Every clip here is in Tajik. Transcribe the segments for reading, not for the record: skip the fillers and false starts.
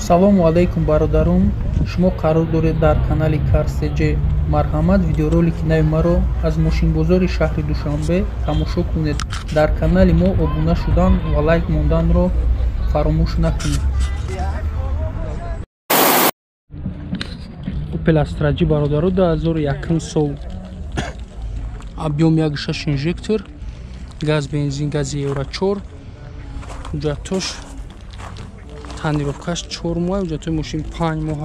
Салому алайкум, бародарон. Шумо қарор доред дар канали Карстеҷ. Марҳамат, видеоролики нави маро аз мошинбозори шаҳри Душанбе тамошо кунед. Дар канали мо обуна шудан ва лайк монданро фаромӯш накунед. Opel Astra G, бародаро, 2001 сол, объем 1.6 инжектор, газ бензин, гази Евро 4. Ҳуҷҷатош тонировкаш 4 моҳ, ҳуҷҷатои мошин 5 моҳ.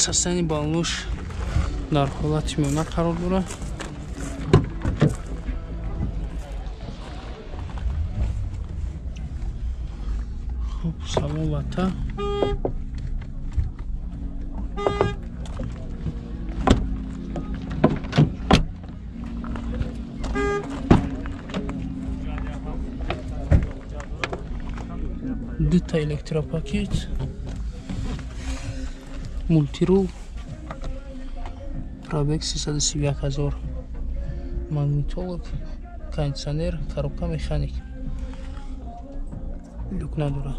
Состояние баллош дар ҳолати миёна қарор дорад. Хуб, салон лата. Дута электропакет, мультирул, пробег 331 ҳазор, магнитолог, кондиционер, коробка механик, люк надорад.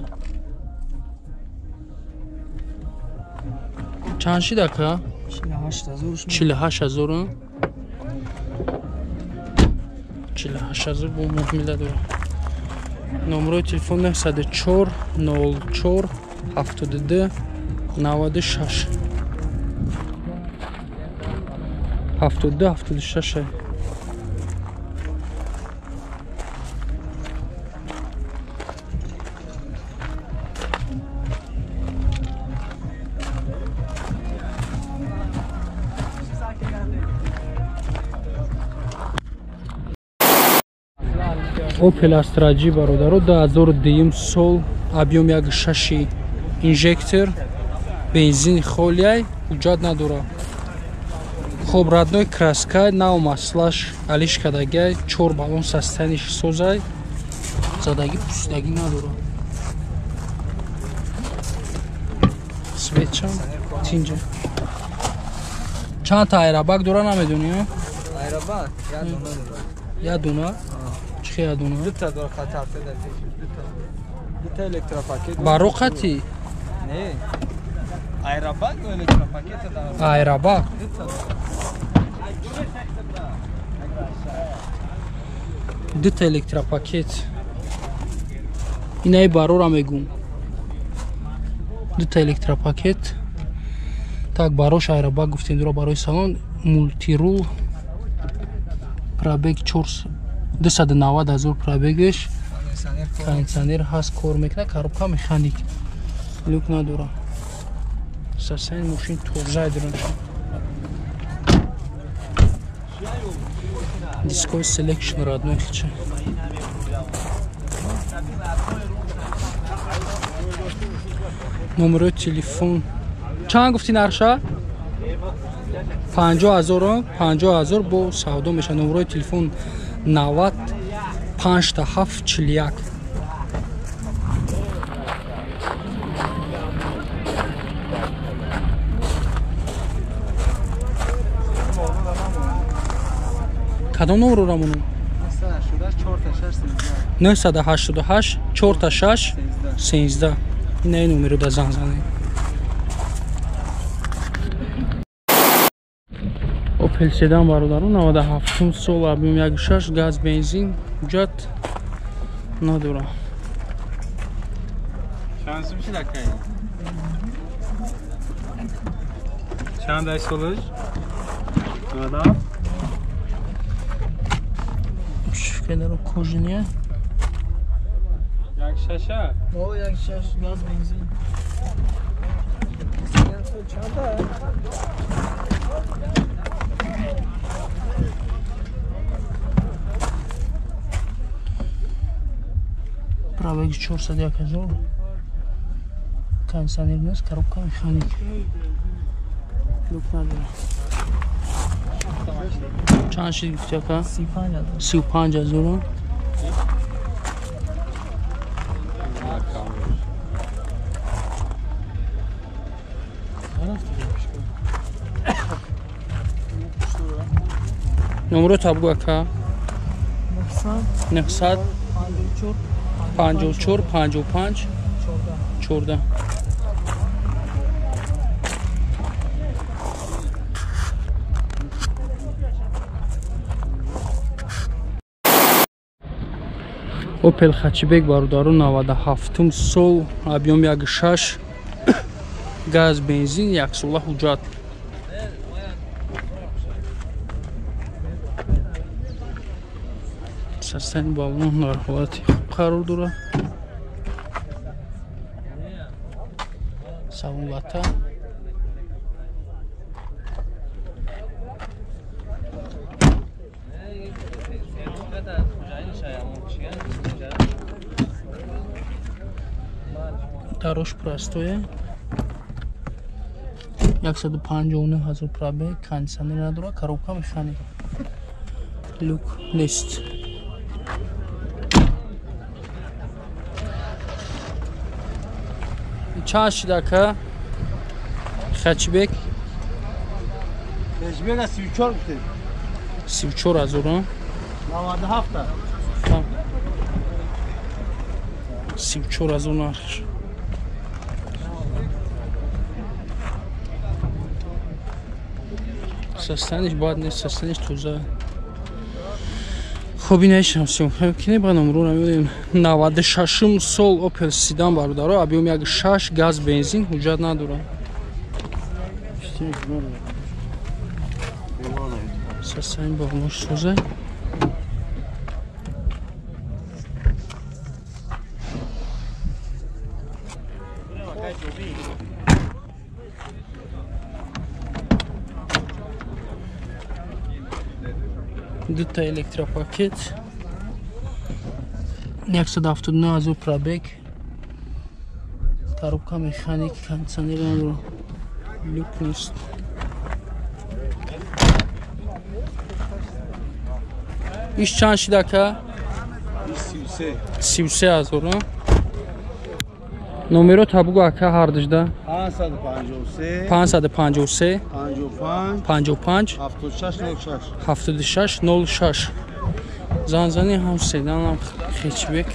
Чанд шид, ака? 48 ҳазор. 48 ҳазор бо муомила дорад. Номерои телефон 904 04 72 96 72 76. Opel Astra G, бародаро, 2002 сол, объем 1.6 инжектор, бензин холиай, ҳуҷҷат надорад. Хоб, родной краска, нав маслаш алиш кардагай, 4 баллон состояниш созай, задагӣ пусидагӣ надорад. Светчам тинҷа. Чанд та аэробак дора, намедонӣ? Аэробак як дона дора. Як дона? Чӣ як дона? Дута дора, хатар дута. Дута электропакет. Бароқати? Не. Аэробак ё электропакет дора? Аэробак. Дута электропакет. Инаи барора мегум. Дута электропакет. Так, барош аэробак гуфтем дура барои салон, мультирул, пробег 290 ҳазор пробегеш, кондиционер ҳаст, кор мекунад, коробка механик, люк надорад. Состояние мошин тоза дорад. Дисковый селекшн родной хича. Номерои телефон чанд гуфти нарша? 50 ҳазор, 50 ҳазор бо савдо мешавад. Номерои телефон 90 5 7 41. Кадом номерро рамонам? 988 46 13. Ина номеро да занг занед. Opel Sedan, бародаро, 97 сол, объем 1.6 газ бензин, ҳуҷҷат надорад. Чанд сум шид, акай? Чанд ай солаш? 97. Шифкадаро кожиния. 1.6? О, 1.6 газ бензин. Чанд? Пробег 401 ҳазор, кондиционер нест, коробка механик, люк надорад. Чанд шид гуфти, ака? 35 ҳазор. Номеро табгу, ака? 954 54 55 14. Opel Hatchback бародару 97 сол, объем 1.6, газ, бензин, яксола ҳуҷҷат. Состояние баллон дар ҳолати хуб қарор дорад. Салон лата. Дарош простое. 159 000 пробег, кондиционер надорад, коробка механик. Люк нест. Чанд шид ака? Хачбек? Хачбек 34 гуфтем. 34 000. 97. 34 000 нархш. Состояние бад нест, состояние тоза. Хоб инаишам съёмка кинем, ба номрора мебинем. 96 сол Opel Sedan бародаро, объем 1.6, газ, бензин, ҳуҷҷат надорад. Состояние бағмош тоза. Дута электропакет, 179 000 пробег, коробка механик, кондиционер надорад, люк нест. Иш чанд шид ака? 33 000. Номеро табугу ака ҳардужда? 553 55 76 06. 76 06. Занзани ҳам седан ҳам хетчбек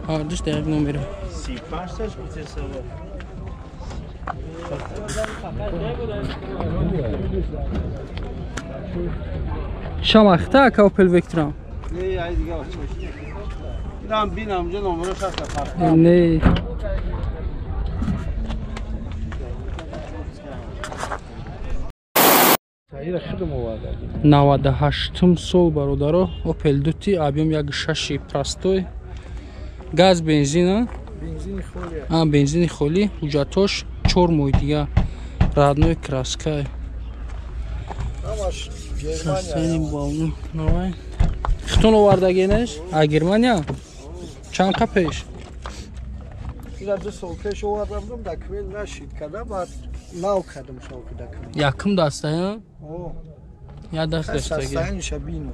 ҳардуш дар як номеро. 35 таш гуфтесава. Шамахта ака Opel Vectra? Не, ай дига бача. Инам бинам ҷо номеро шаст фарқ. Не. 98 сол бародаро, Opel Duty, объем 1.6 простой, газ, бензин, бензини холӣ, ҳуҷҷатош 4 моҳи дига, родной краска. Хитон овардагинаш? А Германия? Чанд қа пеш? Ира 2 сол пеш оварда будам, документ нашид када, баъд нав кардам шавки документ. Якум даста, я? Я даст даштаги. Состояниеша бину.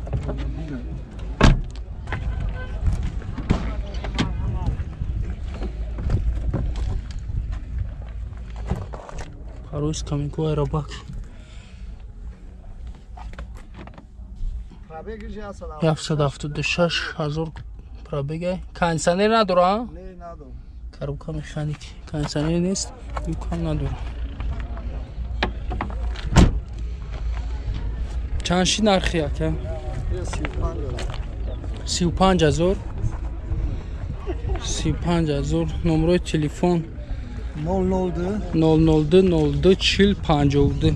Пароз каминку аэробак. 776 000 пробега. Кондиционер надора? Не, надор. Коробка механик. Кондиционер нест, люкам надора. Чанд шид нархи ака? 35 000. 35 000. Номрои телефон 002 02 40 52.